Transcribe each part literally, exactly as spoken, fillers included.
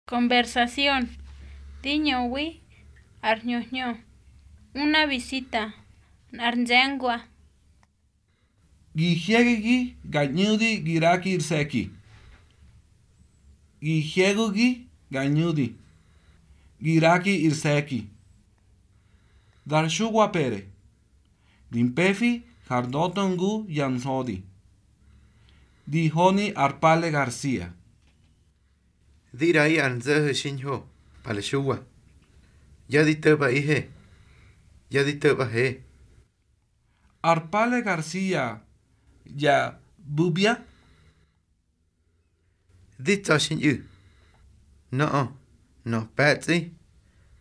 Conversación. Di ñöwi ar hñö hñö. Una visita. Nꞌar nze̱ngwa. Gi hye̱gigi ga ꞌñudi gi ꞌraki ar se̱ki. Gi hye̱gigi ga ꞌñudi gi ꞌraki ar se̱ki. Dar Xuwa Pere. Di mpefi har dötö ngu ya nzödi. Di honi ar Pale Garcia. Di ꞌraꞌi ar nzo̱ho̱ xiñho, Pale Xuwa. Ya di to̱ꞌbaꞌihe. Ya di to̱ꞌbahe. Ar Pale Garcia, ya bubia. Di tsa̱ xi ñꞌu̱. Nöꞌö, nöꞌö pe̱tsꞌi,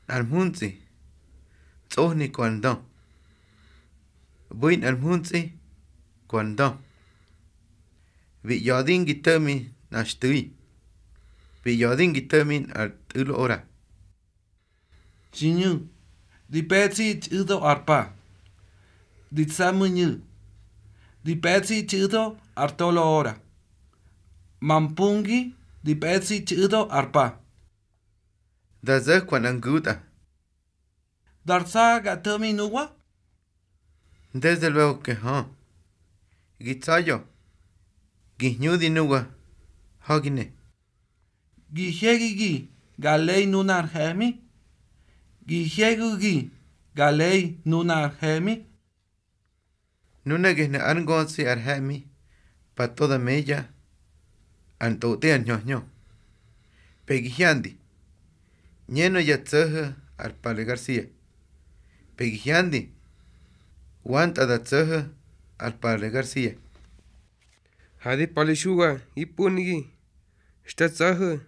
nꞌar mhuntsꞌi, tsꞌohni ku ar ndö. ꞌBu̱i nꞌar mhuntsꞌi ku ar ndö. Bi ꞌya̱di ngi to̱ꞌmi nꞌar xtu̱i. Bi ꞌya̱di ngi to̱ꞌmi nꞌar tꞌu̱lo ora. Xi ñu̱, di pe̱tsꞌi txꞌu̱do ar pa. Di tsa̱mu̱ñu̱, di pe̱tsꞌi txꞌu̱do ar tolo ora. Ma mpungi, di pe̱tsꞌi txꞌu̱do ar pa. Da zo̱kwa nꞌa ngutꞌa. Dar tsa̱ ga tho̱ꞌmi nuwa? Desde luego ke hö. Gi tsa̱ya̱. Gi hñudi nuwa ha̱gi ne. Gi hyegigi ga lei nunar he̱ꞌmi. Gi hyegigi ga lei nunar he̱ꞌmi. Nuna gehnu̱ ár ngötsꞌi ar he̱ꞌmi, pa to da meya, ar ntꞌotꞌi ar hñö hñö. Pe gi hyandi. ꞌÑenö ya tso̱ho̱ ar Pale Garcia. Pe gi hyandi. Wantꞌa da tso̱ho̱ ar Pale Garcia. Ha di Pale Xuwa gi pꞌunigi, xta tsa̱ho̱,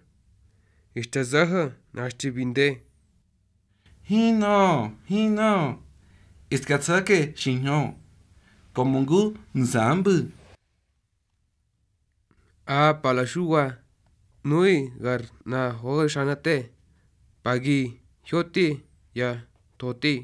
xta zo̱ho̱ nꞌa xtri bi nde. Hinꞌö, hinꞌö, xka tso̱ke xiñho, komo ngu nzambꞌu̱. A Pale Xuwa, nuꞌu̱ gar nꞌa hogaxana te, pa gi hyotꞌi ya thotꞌi.